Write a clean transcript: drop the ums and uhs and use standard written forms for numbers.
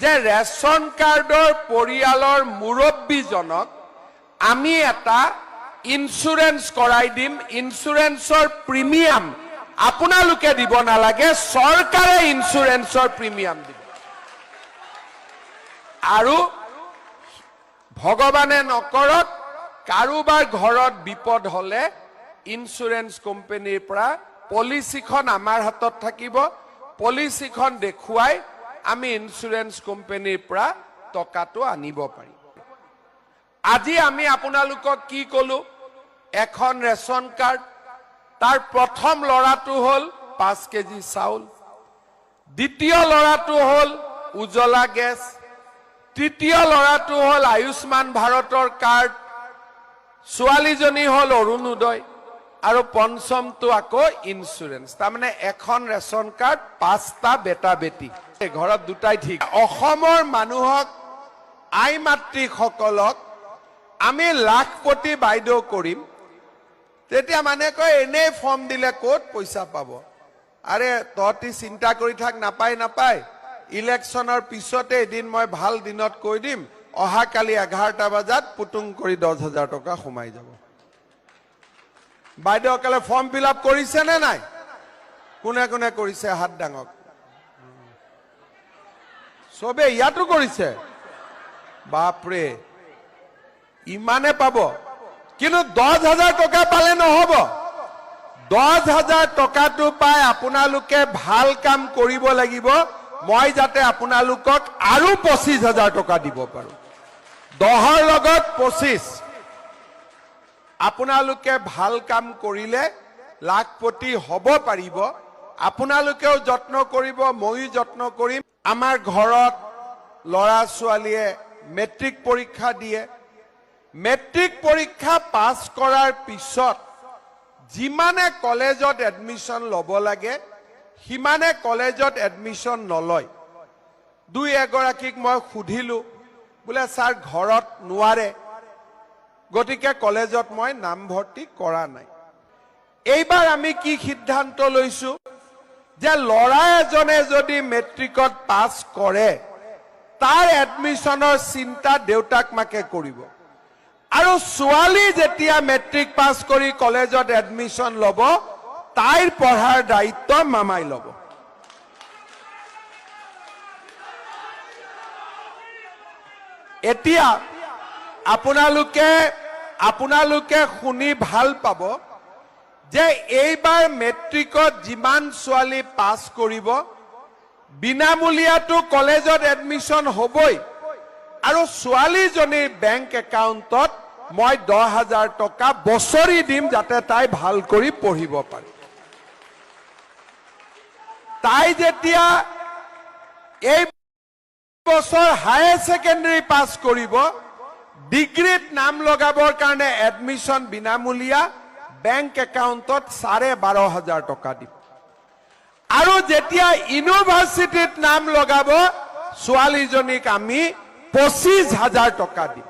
যে ৰেচন কাৰ্ডৰ পৰিয়ালৰ মুৰব্বীজনক আমি এটা ইঞ্চুৰেঞ্চ কৰাই দিম। ইঞ্চুৰেঞ্চৰ প্ৰিমিয়াম আপোনালোকে দিব নালাগে, চৰকাৰে ইঞ্চুৰেঞ্চৰ প্ৰিমিয়াম দিব। আৰু ভগৱানে নকৰক, কাৰোবাৰ ঘৰত বিপদ হলে ইঞ্চুৰেঞ্চ কোম্পানীৰ পৰা পলিচিখন আমাৰ হাতত থাকিব। পলিচিখন দেখুৱাই আমি ইঞ্চুৰেঞ্চ কোম্পানীৰ পৰা টকাটো আনিব পাৰিম। আজি আমি আপোনালোকক কি কলো? এখন ৰেচন কাৰ্ড, তাৰ প্ৰথম ল'ৰাটো হ'ল 5 কেজি চাউল, দ্বিতীয় ল'ৰাটো হ'ল উজলা গেছ, তৃতীয় ল'ৰাটো হ'ল আয়ুষ্মান ভাৰতৰ কাৰ্ড, ছোৱালীজনী হ'ল অৰুণোদয় আৰু পঞ্চমটো আকৌ ইঞ্চুৰেঞ্চ। তাৰমানে এখন ৰেচন কাৰ্ড, পাঁচটা বেটা বেটি, ঘৰত দুটাই ঠিক। অসমৰ মানুহক, আই মাতৃসকলক আমি লাখপতি বাইদেউ কৰিম। তেতিয়া মানে কয়, এনেই ফৰ্ম দিলে ক'ত পইচা পাব? আৰে তহঁতি চিন্তা কৰি থাক, নাপায় নাপায়। ইলেকশ্যনৰ পিছতে এদিন মই ভাল দিনত কৈ দিম, অহাকালি 11টা বজাত পুতুং কৰি 10,000 টকা সোমাই যাব। বাইদেউসকলে ফৰ্ম ফিল আপ কৰিছে নে নাই? কোনে কোনে কৰিছে হাত ডাঙক। চবে ইয়াতো কৰিছে। বাপৰে, ইমানে পাব। কিন্তু 10,000 টকা পালে নহ'ব। 10,000 টকাটো পাই আপোনালোকে ভাল কাম কৰিব লাগিব। মই যাতে আপোনালোকক আৰু 25,000 টকা দিব পাৰোঁ। 10ৰ লগত 25। আপোনালোকে ভাল কাম কৰিলে লাখপতি হ'ব পাৰিব। আপোনালোকেও যত্ন কৰিব, ময়ো যত্ন কৰিম। আমাৰ ঘৰত ল'ৰা ছোৱালীয়ে মেট্ৰিক পৰীক্ষা দিয়ে। মেট্ৰিক পৰীক্ষা পাছ কৰাৰ পিছত যিমানে কলেজত এডমিশ্যন ল'ব লাগে, সিমানে কলেজত এডমিশ্যন নলয়। দুই এগৰাকীক মই সুধিলো, বোলে ছাৰ, ঘৰত নোৱাৰে, গতিকে কলেজত মই নামভৰ্তি কৰা নাই। এইবাৰ আমি কি সিদ্ধান্ত লৈছো যে ল'ৰা এজনে যদি মেট্ৰিকত পাছ কৰে, তাৰ এডমিশ্যনৰ চিন্তা দেউতাক মাকে কৰিব আৰু ছোৱালী যেতিয়া মেট্ৰিক পাছ কৰি কলেজত এডমিশ্যন ল'ব, তাইৰ পঢ়াৰ দায়িত্ব মামাই ল'ব। এতিয়া আপোনালোকে শুনি ভাল পাব যে এইবাৰ মেট্ৰিকত যিমান ছোৱালী পাছ কৰিব, বিনামূলীয়াটো কলেজত এডমিশ্যন হ'বই আৰু ছোৱালীজনীৰ বেংক একাউণ্টত মই 10,000 টকা বছৰি দিম, যাতে তাই ভাল কৰি পঢ়িব পাৰে। তাই যেতিয়া এই বছৰ হায়াৰ ছেকেণ্ডেৰী পাছ কৰিব, ডিগ্ৰীত নাম লগাবৰ কাৰণে এডমিশ্যন বিনামূলীয়া, বেংক একাউণ্টত 12,500 টকা দিম। আৰু যেতিয়া ইউনিভাৰ্চিটিত নাম লগাব, ছোৱালীজনীক আমি 25,000 টকা দিম।